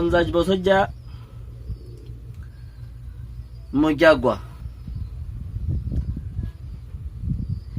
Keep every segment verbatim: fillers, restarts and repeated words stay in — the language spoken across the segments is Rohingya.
Fonzaic bosóijja moijja eggúa.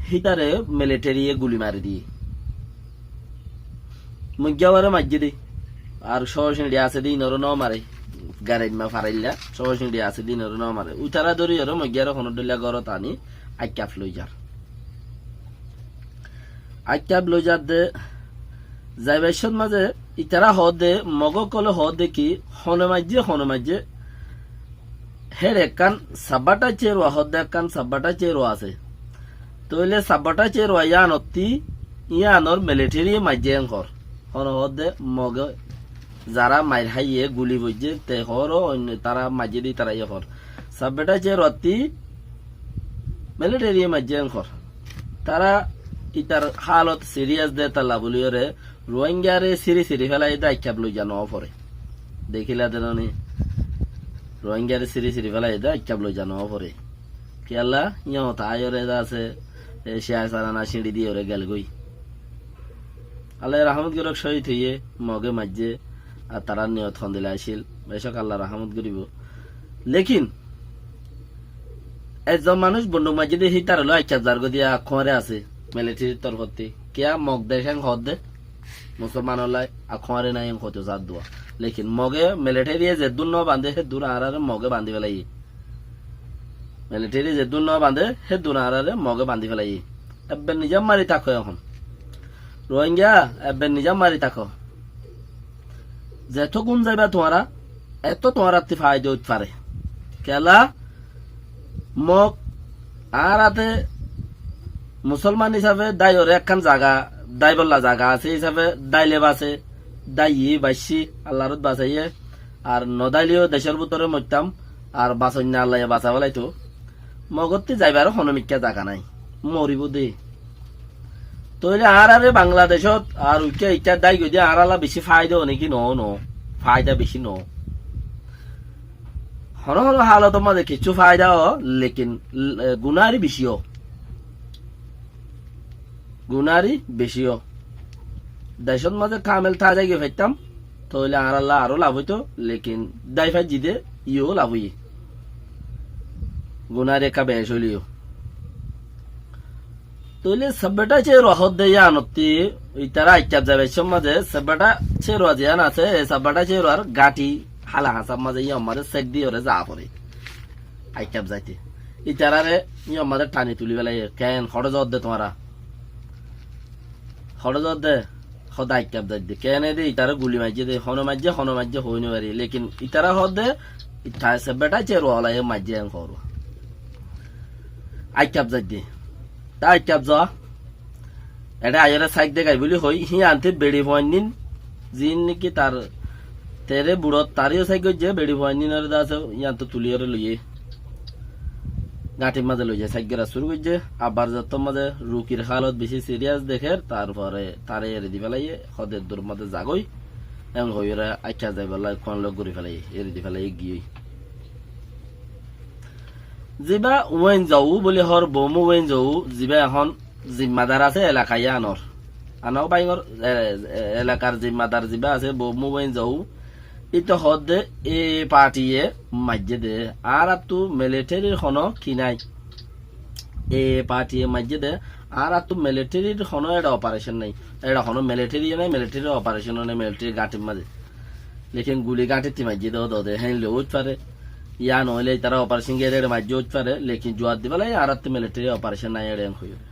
Hítare militariye guli mari diyé. Moijja uore maijjé dé. Ar cóo ciñçi asé dé inoré no mare. Garaimma farailla, cóo ciñçi asé dé inoré no mare. Uitará dóri uore moijjaré honó dhoilla górot aní aikkaf loizar. Aikkaf loizar dé, zaibar cómot mazé itará hoódde, mog ókkole hoódde ki, hone maijjé, hone maijjé, héçe ekkán sabbáta céruwa hoódde, ekkán sabbáta céruwa asé. Tóile sabbáta céruwa yíanottí, yíanor militariye maijjé en hoór. Hone hoódde, moge zará mair háiye, guli foijjé, te hoór, oinno tará maijjé dé itará yó hoór. Sabbáta céruwattí militariye maijjé en hoór. Tará itar hálot siriyas dé tolla buliyóre Ruáingaré siri siri félaiyé dé aikkaf loiza noó fore. Dekíla dé noní, Ruáingaré siri siri félaiyé dé aikkaf loiza noó fore. Kiyólla, yían taáiyoré dé asé, e, ciyá sarana ciñçi diyóre gelgói. Allaye rahámot gorók, cóhid óiye, moge maijjé, ar tarár niyot hondila accíl, becók Allaye rahámot goríbo. Lekin, ezzon manúic bonduk maijjé dé hítare loi aikkaf zargói dé, ar kúare asé, militarir torfótti. Kiyá mog dec en hoódde, musolmanolla ar kúare nái en hoito zar dua. Lekin moge militariye zeddúr no bandé, héddúr añáráre moge bandí félaiyé. Militariye zeddúr no bandé, héddúr añáráre moge bandí félaiyé. Ebbe nizam mari táko ehón. Ruáinga, ebbe nizam mari táko. Zeto gún zaiba tuáñra, eto tuáñrattí faida óit fare. Kiyólla, mog añáráte musolman hísafe dáiyoré ekkán zaga, dáibolla zaga asé hísafe dáile basé, dáiyi baiccí, Allaré basaiyé, ar nodáileyó decór bútore moittám, ar basoinna Allaye basa félaitó. Mogottí zaibar honó mikká zaga nái. Moribóu dé. Tóile añáráre Bangladecót ar uikká ikká dáigoi dé añárálla bicí faida ó né ki? Noó, noó. Faida bicí noó. Honó honó hálotor mazé kiccú faida ó, lekin, e, gunári bicí ó. Gunári bicí ó. Decót mazé kamel tái zaigoi faittám, tóile añárálla aró laf óito, lekin dái faijjí dé yó laf óiye. Gunári ekká bec óileyó. Tóile sabbáta céruwa hoódde yíanottí, itará aikkaf zaibar cómot mazé sabbáta céruwa ziyán asé, e sabbáta céruwar gáñthi hála hañsár mazé yían mazé sek diyoré za fore. Aikkaf zaite. Itaráre yían mazé thani tulí félaiyé. Keén, hoçé zoódde tuáñra? Hoçé zoódde? Hóde aikkaf zaidde. Keéne dé itará guli maijjé dé, hone maijjé, hone maijjé hoói no fari. Lekin itará hoódde, ita sabbáta céruwa ólaye maijjé en hoór. Aikkaf zaidde. Tá aikkaf zoó. Eçé aiyóre sáik degai buli hoói, híyanté beçi fuainnín, ziín néki tar teré buçot taré yó sáik goijjé, beçi fuainnínoré dé asé, híyanttú tulíyoré loiyé. Gáñthir mazé loizai sáik gorá cúru goijjé, abar zettór mazé rukir hálot bicí siriyas dekér, tarfore taré eri di félaiyé, hóde eddur mazé zagói, en hoiyóre aikkaf zaibolla kuán loi gori félaiyé, eri di félaiyé giyói. Zibá Uéin Zou buli hoór, Boumu Uéin Zou, zibá ehón zimmadar asé elaka yíanor. Anó baingor, e, e, elakar zimmadar zibá asé, Boumu Uéin Zou, íte hoódde e partiye maijjé dé, añáráttu militarir honó ki nái. E partiye maijjé dé, añáráttu militarir honó eçe operation nái. Eçe honó militari yó nái, militarir operation ó nái, militarir gáñthir mazé. Lekin guli gáñthir ti maijjé dé, ó dode héin loi óit fare. Yá noóile itará operation giyé dé eçe maijjé óit fare. Lekin juwab di félaiyé, añáráttu militari operation nái eçe en hoiyóre.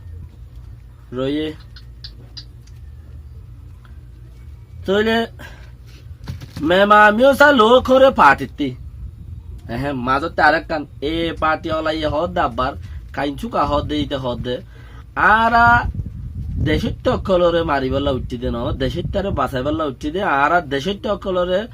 Roiyé. Tóile Mema Amiyó sá loók horé partittí. Ehe, mazottí arekkán, e parti olaye hoódde abbar, kaincuka hoódde, íte hoódde. Añára decóitta ókkolóre maribólla uiththí dé noó, decóittaré basaibólla uiththí dé, añára decóitta ókkolóre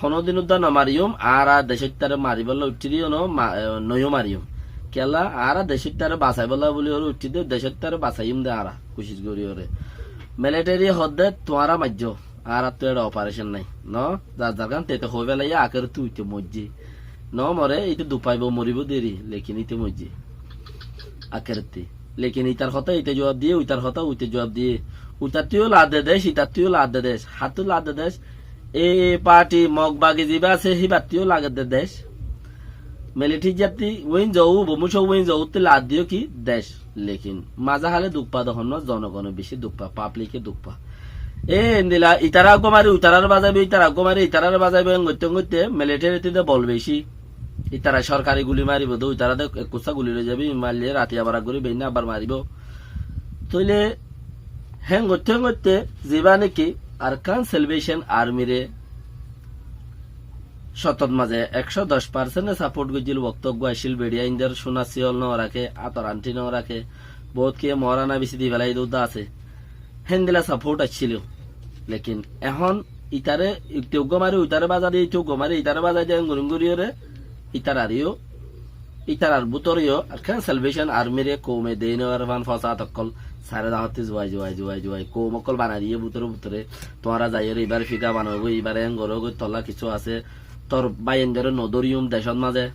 honódin uddá nomariyúm, añára decóittaré maribólla uiththí dé yó noó, ma-, e, noiyó mariyúm. Kiyólla, añára decóittaré basaibólla buli oré uiththí dé, decóittaré basaiyúm dé añára, kucíc gorí oré. Militari hoódde tuáñra maijjó, añáráttu eçe operation nái. Noó, zar zargán tete hoói félaiyé, akérottú íte moijjé. Noó more, íte duk faibou, moribóu deri, lekin íte moijjé. Akérottí. Lekin itar hotá íte juwab diyé, uitar hotá uite juwab diyé. Uitattú yó laadde dec, itattú yó laadde dec. Hattú laadde dec, E party Mog bagi ziba asé, híbattú lagedde dec. Military zatti uin zou, bomuco uin zou, te lad diyo ki dec. Lekin maza hale duk pa de honno, zonogone beci duk pa, public e duk pa. E endilla itara uggwa mari, itarar bazaibo, itara uggwa mari, itarar bazaibo, en goitte goitte military te de bol beci. Itara sorkari guli maribo de, itara de ekkussa guli loi zaibo, maille rati abar guri beinna abar maribo. Toile Héng goitte héng goitte ziba niki Arakan Salvation Army re cótot maze ekcó doc percent e support goijjil, wokto uggwá accíl, beçiya indor cúna siyol no raké, átor anthi no raké, bout kiye moóra na bisi di felai dé uddá asé. Héndilla support accíl. Lekin ehón itare, ite uggwá mari uitare baza de, ite uggwá mari itare baza de, héng gorí gorí ore itarar yó, itarar bútore yó, Arakan Salvation Army re koume dei no fare fán, fosad ókkol sare dahotti zuwai, zuwai, zuwai, zuwai, koum ókkol banai diye bútore bútore, tuáñra zaiyóre ibar figa banogói, ibar en gorogói, tolla kissú asé, tor báiyaindóre no dóriyum decót mazé,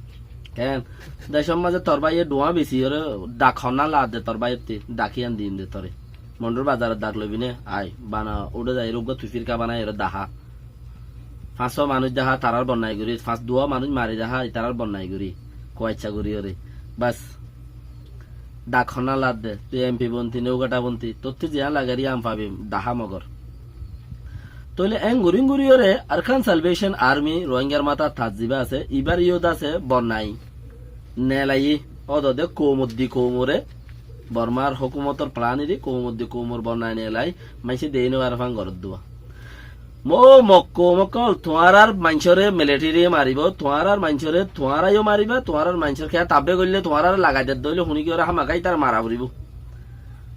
ken, decót mazé tor báiye dhuáñ bisiyóre dhak honna laadde tor báiyotti, dhak yián diyum de tore. Mondhur bazarot dhak loibi né, ai, bana, uçé zaiyóre uggwá tui firka banai ore dahá. Fañs só manúic dahá, tarár bonnai gorí, fañs duwá manúic mari dahá, itarár bonnai gorí, kuaicca gorí ore. Bas, dhak honna laadde, tui M P bonti né, ugaṭha bonti, tottú ziyán lage ri yían fabi, dahá Mogor. Tóile en gorí gorí ore, Arakan Salvation Army, Rohingyar matát tat ziba asé, ibar yót asé, bonnai. Nelai, ódode koumor di koumore, Bormar hókumotor plan edi koumor di koumor bonnai nelai, maincé dei no fare fán gorot duwa. Ó Mog koum ókkol, tuáñrar maincóre military ye maribo, tuáñrar maincóre tuáñra yó mariba, tuáñrar maincór kiyá tabbe goille tuáñrare lagai dedde óile hunikiyoré hámaká ítare mara foribo.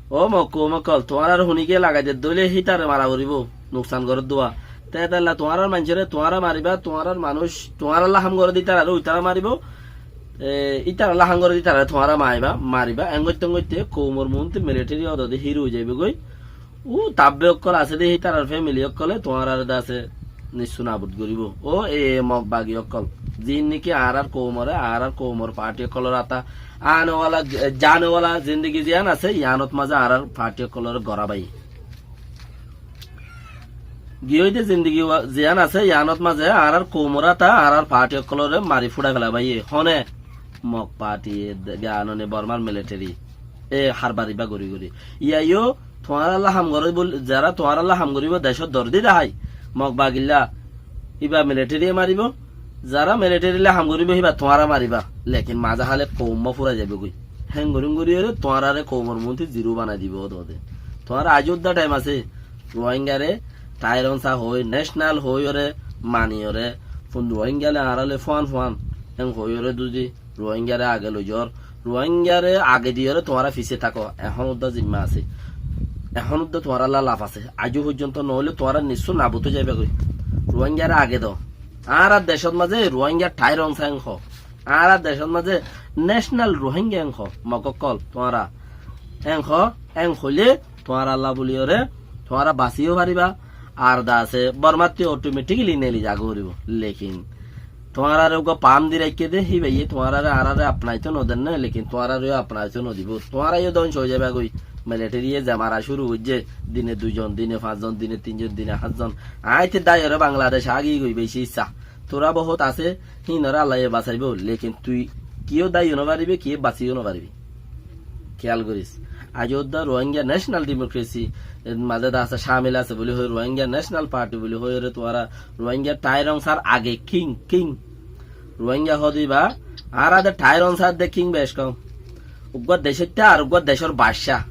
Ó Mog koum ókkol, tuáñrare hunikiye lagai dedde óile hítare mara foribo, nuksan gorot duwa. Te etella tuáñrar maincóre tuáñra mariba, tuáñrar manúic tuáñralla ham gore de ítarare uitara maribo, e, ítaralla ham gore de ítarare tuáñra maiba, mariba, en goitte en goitte koumor muúntu military ódode híru ói zaibo goi. Ó tabbe ókkol asé de, hítarar family ókkole tuáñrare de asé nissú nabud goribo. Ó e Mog bagi ókkol, ziín niki añárar koumore, añárar koumor party ókkolor ata, ane wala, jane wala zindigi ziyán asé, yíanot mazé añárar party ókkolore gorá bái. Giyói de zindigi wa-, ziyán asé, yíanot mazé añárar koumor ata, añárar party ókkolore mari fúçai fela báiye. Hone Mog party e de-, ganone Bormar military. E harbar iba gorí gorí. Iya yó tuáñralla ham gorí bul-, zara tuáñralla ham goríbo decót dordi dahái, Mog bagilla, iba military ye maribo, zara military lla ham goríbo híba tuáñra mariba. Lekin maza hale koum ma fúrai zaibo goi. Héng gorí gorí ore tuáñrare koumor muúntu zero banai dibo ódode. Tuáñra aijjó udda time asé, Rohingyare tyrant sa hoi, national hoi ore, mani ore, fun Rohingyale añárale fuan fuan, héng hoi ore dudi, Rohingyare age loi zor, Rohingyare age diyóre tuáñra fisé táko, ehón udda zimma asé. Ehón udda tuáñralla laf asé. Aijjó foijjonto noóile tuáñra nissú nabut ói zaiba goi. Rohingyare age do. Añárar decót mazé Rohingya tyrant sa héng ho. Añárar decót mazé national Rohingya héng ho. Mog ókkol, tuáñra héng ho, héng hoilé tuáñralla buliyóre tuáñra basi yó fariba. Ar de asé, Bormattú automatically neli zaga foribo. Lekin tuáñrare uggwá pam di raikké de, híbaye tuáñrare añárare apnaitó no der né, lekin tuáñrare yó apnaitó no dibo. Tuáñra yó dóngco ói zaiba goi. Military ye ze mara cúru goijjé, dine dui zon, dine fañs zon, dine tin zon, dine hát zon. Aññí te daiyore Bangladec agi goi beci issá. Tura bohút asé, híinore Allaye basaibo, lekin tui kiyó daiyo no faribi, kiyó basiyo no faribi. Kiyal goris. Aijjó udda Rohingya National Democracy, e, mazé de asé, camil asé buli hoi, Rohingya National Party buli hoi ore tuáñra Rohingya tyrant sar age king, king. Rohingya hodi ba, añára de tyrant sar de king bec kom. Uggwá decóitta ar uggwá decór bacca.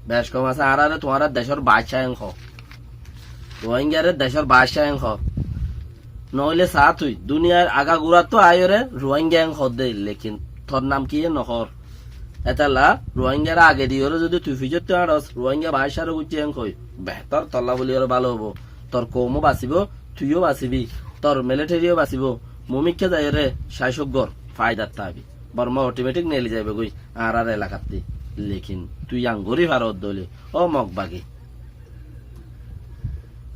Bec kom asé, añára de tuáñra decór bacca héng ho. Rohingyare decór bacca héng ho. Noóile saá tui, duniyar agagurattú aiyóre Rohingya héng hoódde, lekin tor nam kiyé nohoór? Etalla Rohingyare age diyóre zodi tui fizottú añços, Rohingya baáccare guijjé héng hoi, behétor tolla buliyóre bála óibo. Tor koumó basibo, tuiyó basibi, tor military yó basibo, mumikká zaiyóre cáicoggór faidat tábi. Borma otometik neli zaibogói añárar elakattí. Lekin tui yían gorí faródde óile, ó Mog bagi.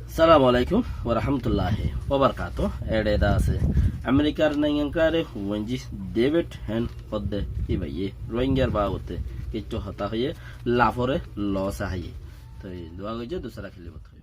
Assalamu alaikum wa rahmatullahi wa barakatuh. Eçe de asé Amerikar naiyangkáre Wenji David hén hoódde íbaye Rohingyar babote kiccú hotá hoiyé, lafore loss háiye. Toi dua goijjó, dusra kilibot hoiyé.